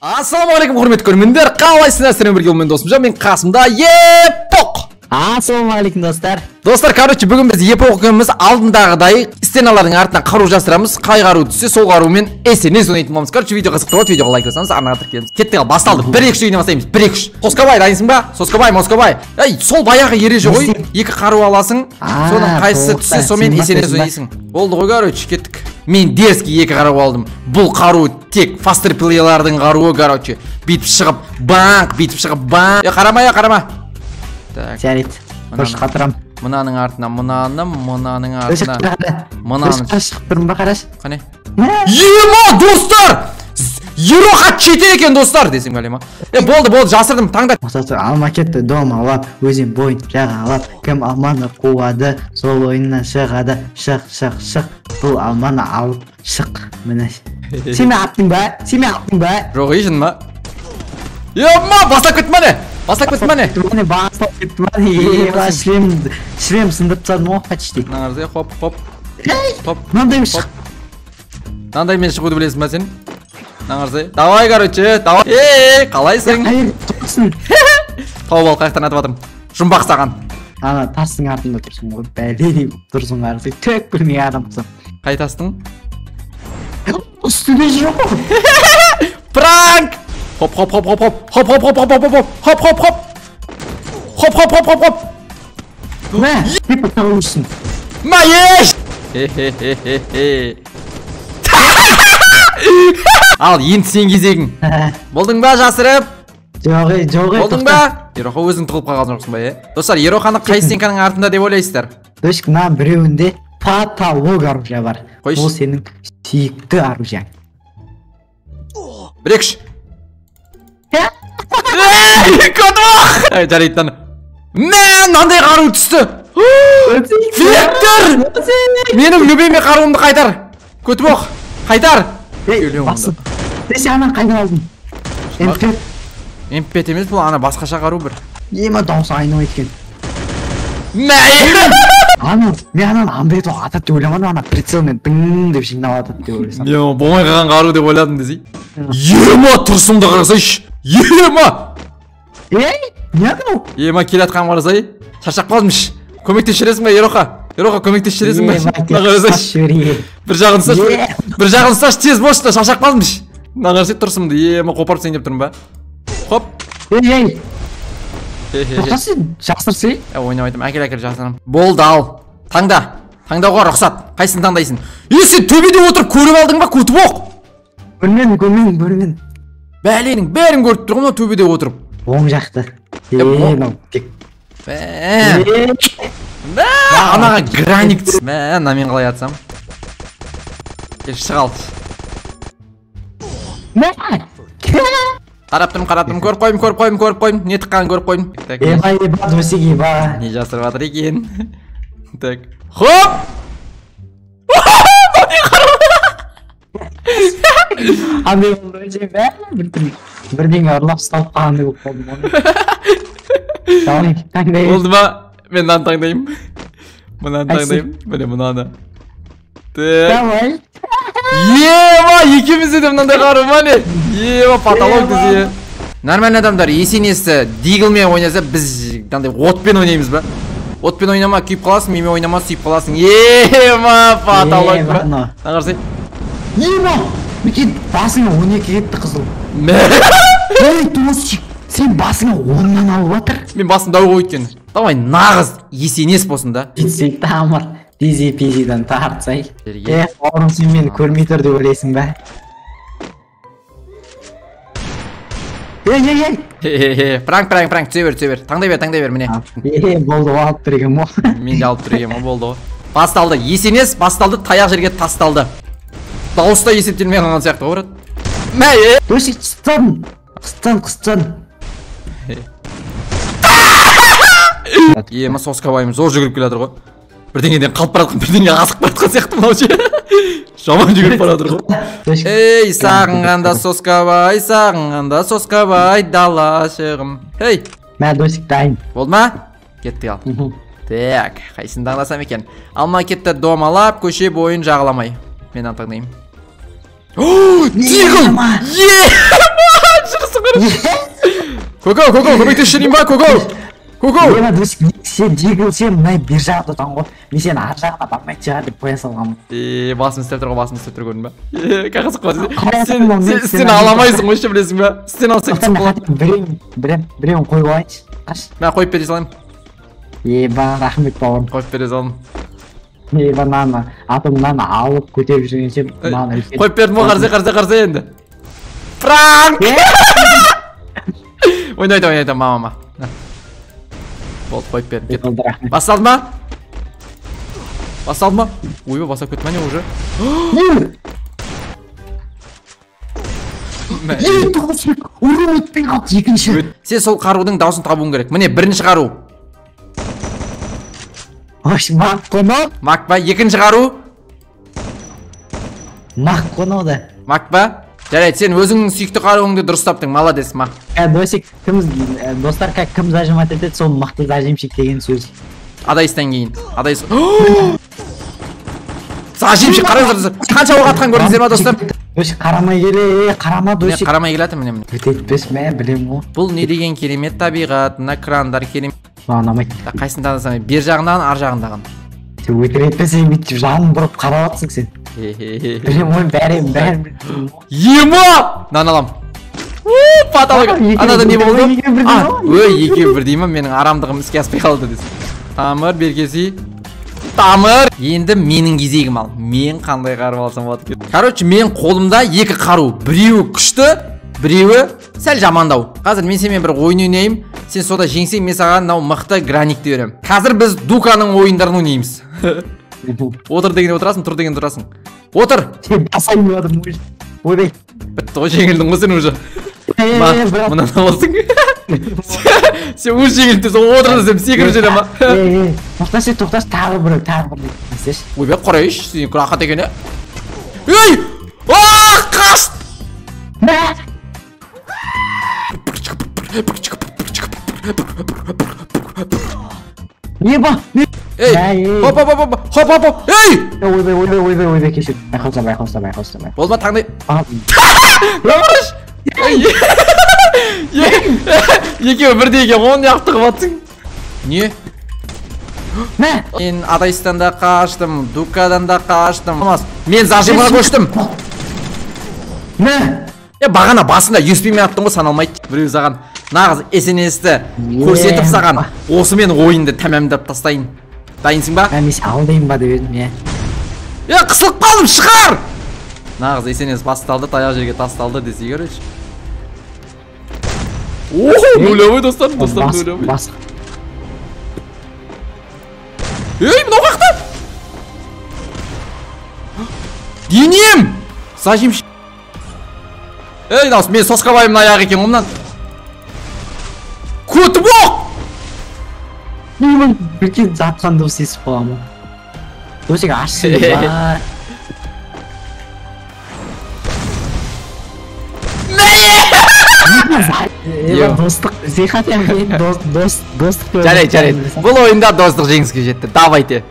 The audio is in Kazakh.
Ассалаумағалейкум, құрметті көрермендер, қалайсыздар? Сіздермен бірге мен досым Жан, мен қасымда Епоқ. Ассалаумағалейкум, достар. Достар, короче, бүгін біз Епоқ екеуміз алдындағыдай стеналардың артынан қару жасырамыз. Қай қару түссе, сол қарумен SNS ойнайтын боламыз. Короче, видео қызықты болады, видеоға лайк басамыз, арнаға тіркелеміз. Кеттік ал, басталды. 1 2 3 ойнай бастаймыз. 1 2 3. Соскабай, дайынсың ба? Соскабай, Москабай. Ей, сол баяғы ереже ғой. Екі қару аласың, соның қайсысы түссе, сонымен SNS ойнайсың. Болды ғой, короче, кеттік. Мен дерзкий екі қару алдым. Бұл қару тек фастер плейлардың қаруы, короче. Бүйтіп шығып, банк, бүйтіп шығып, банк. Е, қарама, е, қарама. Так. Жарайды. Қош қатырам. Мынаның артына мынаны, мынаның артына мынаны. Шығып тұрмын ба, қарашы? Қане? Ема, достар! Ероха читер екен, достар, десем қалай ма? Е, болды, болды, жасырдым, таңда. Достар, алма кетті, домалап, өзен бойын жағалап, кім алманы қуады, сол ойыннан шығады, шық, шық, шық, бұл алманы алып шық, міне. Сен аттың ба? Сен аттың ба? Жоқ, ей, жын ма? Ема, бастап кетті ма не? Бастап кетті ма не? Міне, бастап кетті ма не? Ема, шлем сындырып тастадым ғой, почти. Мына хоп, хоп. Хоп. Мынандай шық. Мынандаймен шығуды білесің ба сен? Мына давай, короче, давай. Ей, қалайсың? Тұрсың. Тауып ал, қаяқтан атып жатырмын. Жұмбақ саған. Ана тастың артында тұрсың ғой, бәледей болып тұрсың қарасай, түк білмей адамсың. Қай тастың? Үстінде жоқ. Пранк! Хоп, хоп, хоп, хоп, хоп, хоп, хоп, хоп, хоп, хоп, хоп, хоп, хоп, хоп, хоп, хоп, хоп, хоп. Мә, деп тауырсың. Мә, еш! Хе-хе-хе-хе. Ал, енді сен кезегің. Болдың ба жасырып? Жоқ, ей, жоқ, ей. Болдың ба? Ероха, өзің тығылып қалған жоқсың ба, е? Достар, Ероханы қай стенканың артында деп ойлайсыздар? Досик, мына біреуінде потолок оружие бар. Қойшы. Ол сенің сүйікті оружиең. 1 2 3. Ей, көтіп! Ей, жарайды, мынаны. Мә, мынандай қару түсті. Вектор! Менің любимый қаруымды қайтар. Көтіп оқ, қайтар. Ей, басын. Сен ананы қайдан алдың? MP. MP емес, бұл ана басқаша қару бір. Ема, дауысы айнымайды екен. Мә! Ана, мен ананы амбет атады деп ойламадым, ана прицелмен дың деп жинап атады деп ойласам. Мен болмай қалған қару деп ойладым десей. Ема, тұрсымды қарасайшы. Ема! Ей, не анау? Ема, келе жатқанын қарасай. Шаршап қалдым. Көмектесіп жібересің ба, Ероха? Ероха, көмектесіп жібересің ба? Мына қарасайшы. Бір жағын ұсташы, бір жағын ұсташы, тез болшы да, шаршап қалдым. Мына қарасай тұрсымды, ема, қопарып тастайын деп тұрмын ба? Хоп. Ей, ей. Тоқта сен, жасырсай. Ойнап айтам, әкел, әкел, жасырамын. Болды, ал. Таңда. Таңдауға рұқсат. Қайсысын таңдайсың? Е, сен төбеде отырып көріп алдың ба, көтіп оқ? Көрмедім, көрмедім, көрмедім. Бәленің бәрін көріп тұрмын ғой төбеде отырып. Оң жақты. Е, мынау тек. Мә. Мә, анаға граник түс. Мә, мына мен қалай атсам? Кел, шығ ал. Мә. Қарап тұрмын, қарап тұрмын, көріп қойдым, көріп қойдым, көріп қойдым. Не тыққанын көріп қойдым. Так. Еба, еба, досик, еба. Не жасырып жатыр екен? Так. Хоп! Андай болды ше, бә, бірдеңе ұрлап ұсталып қалғандай болып қалдым ғой. Давай, таңдай. Болды ма? Мен мынаны таңдаймын. Мынаны таңдаймын. Міне мынаны. Так. Давай. Ема, екеумізде де мынандай қару ма не? Ема, потолок десе. Нормальный адамдар есенесі диглмен ойнаса, біз мынандай отпен ойнаймыз ба? Отпен ойнама, күйіп қаласың, менімен ойнама, сүйіп қаласың. Ема, потолок ба? Мына қарасай. Ема, Мекен, басыңа 12 кетті қызыл. Мә. Ей, досик, сен басыңа 10-нан алып жатыр. Мен басым дау ғой өйткені. Давай, нағыз есенес болсын да. Кетсек тамыр, дизи пизидан тартсай. Е, бауырым, сен мені көрмей тұр деп ойлайсың ба? Ей, ей, ей. Хе-хе-хе, пранк, пранк, пранк, түсе бер, түсе бер. Таңдай бер, таңдай бер, міне. Е, болды, алып тұр екен ғой. Мен де алып тұр екен ғой, болды ғой. Басталды, есенес басталды, таяқ жерге тасталды. Дауыс та есептелмей қалған сияқты ғой, брат. Мә, е. Досик, қыстан, қыстан, қыстан. Ема, соскабайым зор жүгіріп келе жатыр ғой. Бірдеңеден қалып бара жатқан, бірдеңеге асығып бара жатқан сияқты мынау ше. Жаман жүгіріп бара жатыр ғой. Ей, сағынғанда соскабай, сағынғанда соскабай, дала шығым. Ей. Мә, досик, дайын. Болды ма? Кеттік ал. Так, қайсысын таңдасам екен? Алма кетті домалап, көше бойын жағаламай. Мен таңдаймын. Дигл! Көке, көке, көмектесші деймін ба, көке? Көке! Ема, досик, сен дегіл, сен мына бер жағында отырған ғой. Мен сені ар жағына бармайтын шығар деп қоя салғанмын. Басым істеп тұр ғой, басым істеп тұр, көрдің ба? Қағазы қой. Сен сен аламайсың ғой, ше, білесің ба? Сен алсаң түсіп қалады. Біреуін қойып алайыншы. Қаш. Мә, қойып бере салайын. Еба, рахмет бауырым. Қойып бере салдым. Еба, мынаны, аты мынаны алып көтеріп жүргенше мынаны үлкен. Қойып бердім ғой, қарсы, қарсы, қарсы енді. Пранк! Ойнайды, ойнайды, мама. Болды, қойып бердім. Кет. Басталды ма? Басталды ма? Ойбай, бастап кетті ма не уже? Ұрын өтпей қалды екінші. Сен сол қарудың даусын табуың керек. Міне, бірінші қару. Аш, мак қонау. Мак па? Екінші қару? Мак қонау да. Мак па? Жарайды, сен өзіңнің сүйікті қаруыңды дұрыс таптың, молодец, ма. Досик, кім, достар, кім зажимать етеді, сол мықты зажимщик деген сөз. Адайстан кейін. Адайс. Зажимщик, қараңыздар, достар. Қанша оқ атқан көрдіңіздер ма, достар? Досик, қарамай келе, қарама, досик. Қарамай келе жатыр, міне, міне. Өтетпес, мә, білемін ғой. Бұл не деген керемет табиғат, мына крандар керемет. Маған ұнамайды. Қайсысын таңдасаң, бер жағындағы, ар жағындағын. Сен өтірік айтпасаң, бүйтіп жағын бұрып қарап жатсың сен. Білем ғой, бәрін, бәрін білем. Ема! Мынаны алам. Потолок. Анада не болды? Ой, екеуі бірдей ма? Менің арамдығым іске аспай қалды десін. Тамыр, беркесі. Тамыр. Енді менің кезегім ал. Мен қандай қару алсам болады екен? Короче, мен қолымда екі қару. Біреуі күшті, біреуі сәл жамандау. Қазір мен сенімен бір ойын ойнайым. Сен сода жеңсең, мен саған мынау мықты граникті беремін. Қазір біз Дуканың ойындарын ойнаймыз. Отыр дегенде отырасың, тұр дегенде тұрасың. Отыр! Сен басайын деп жатырмын уже. Ойбай. Бітті ғой, жеңілдің ғой сен уже. Мынаны аласың. Сен уже жеңілдің, сен отыр десем секіріп жүре ма? Тоқташы, тоқташы, тағы бір, тағы бір істеші. Ойбай, қарайшы, сен рахат екен, е? Ей! Ах, қаш! Еба! Ей! Хоп, хоп, хоп, хоп, хоп, хоп! Ей! Ойбай, ойбай, ойбай, ойбай, кешір. Байқауса, байқауса, байқауса. Болды ма, таңдай? Екеуі бірдей екен, оны неғып тығып атсың? Не? Мә! Мен Адайстан да қаштым, Дукадан да қаштым. Мен зажимға көштім. Мә! Бағана басында USB-мен аттың ғой, саналмайды. Біреу саған нағыз SNS-ті көрсетіп саған осымен ойынды тәмамдап тастайын. Дайынсың ба? Мен сені алдайын ба деп едім, иә. Қысылып қалдым, шығар! Нағыз SNS басталды, таяқ жерге тасталды десе, короче. Охо, нулевой, достар, достар, нулевой. Бас. Ей, мынау қақта! Денем! Зажимщик. Ей, мынау мен соскабайымның аяғы екен ғой мынан. Көтіп оқ! Мен үлкен жатқан дыбыс естіп қаламын. Досик, ашшы. Достық, достық. Жарайды, жарайды. Бұл ойында достық жеңіске жетті. Давайте.